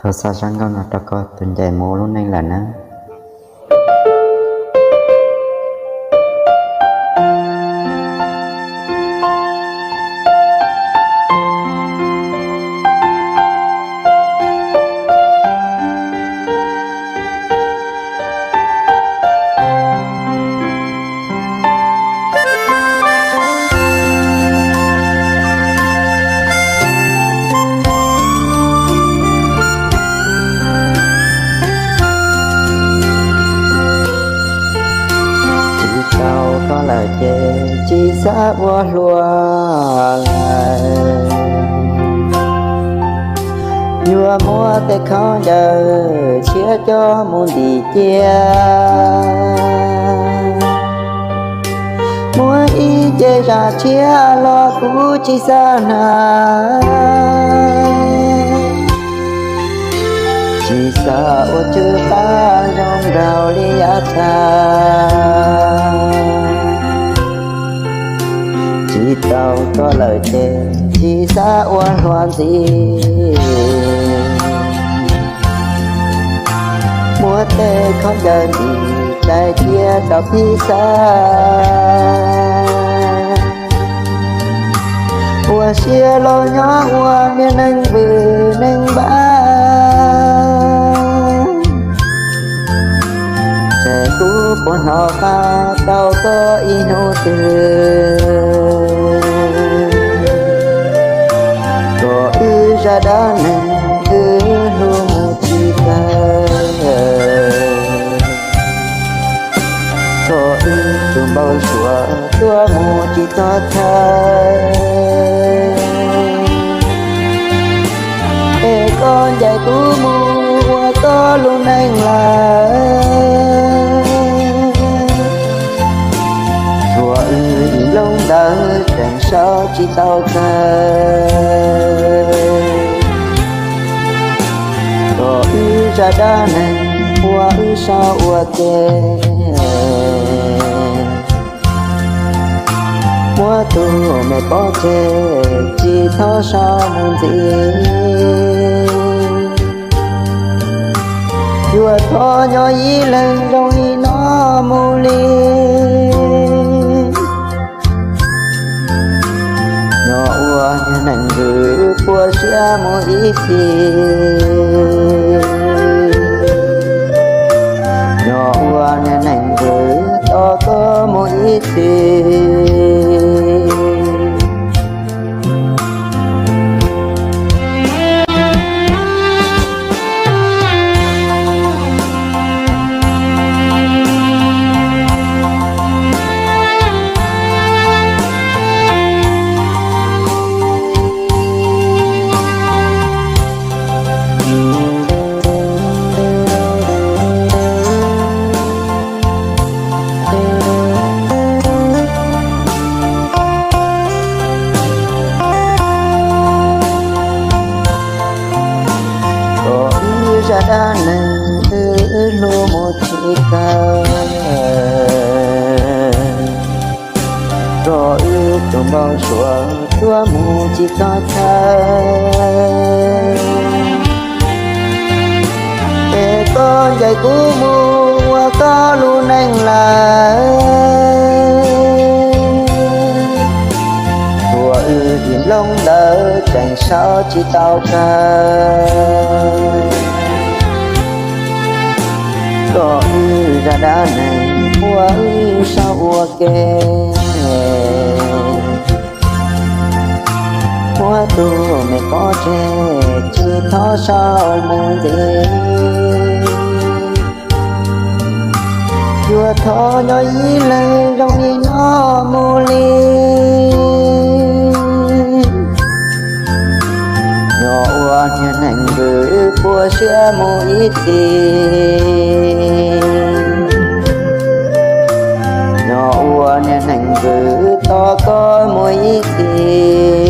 Thov xa zaj nkauj no rau koj tus ncaim mus ua lub neej lawm nawb. Tsis tau koj lawm ces tsis xav ua hluas lawm. Yuav muab tej khaub ncaws tshiab coj mus ntim cia, muab ib ce zam tshiab los kuv tsis xav hnav. Tsis xav ua tsw qab zoo nraug li yav tag. Tsis tau koj lawm ces tsis xav ua hluas ntxiv. Muab tej khaub ncaws ntim tais cia rau pib xav. Ua siab los nyob ua niag neeg vwm neeg npab, ces kuv puas hnov qab tau koj ib hnub twg. Kom wb zaj dab neeg wb hlub mus tsis tag, kom wb tus npau suav tuaj mus tsis txog chaw. Es koj ncaim kuv mus ua koj lub neej lawm. Tsuas wb ib nplooj ntawd tseem sau tsis tau kawg. Kom wb zaj dab neeg ua wb sau ua ke. Muab tus me pov tseg tsis txhob sau mus ntxiv. Yuav thov nyob ib leeg zoo li no mus li. Nyob ua niag neeg vwm puas siab mus ib txhis. Nyob ua niag neeg vwm tos koj mus ib txhis. Kom wb zaj dab neeg wb hlub mus tsis tag, kom wb tus npau suav tuaj mus tsis txog chaw. Es koj ncaim kuv mus ua koj lub neej lawm. Tsuas wb ib nplooj ntawd tseem sau tsis tau kawg. Kom wb zaj dab neeg ua wb sau ua ke. Muab tus me pov tseg tsis txhob sau mus ntxiv. Yuav thov nyob ib leeg zoo li no mus li. Nyob ua niag neeg vwm puas siab mus ib txhis. Nyob ua niag neeg vwm tos koj mus ib txhis.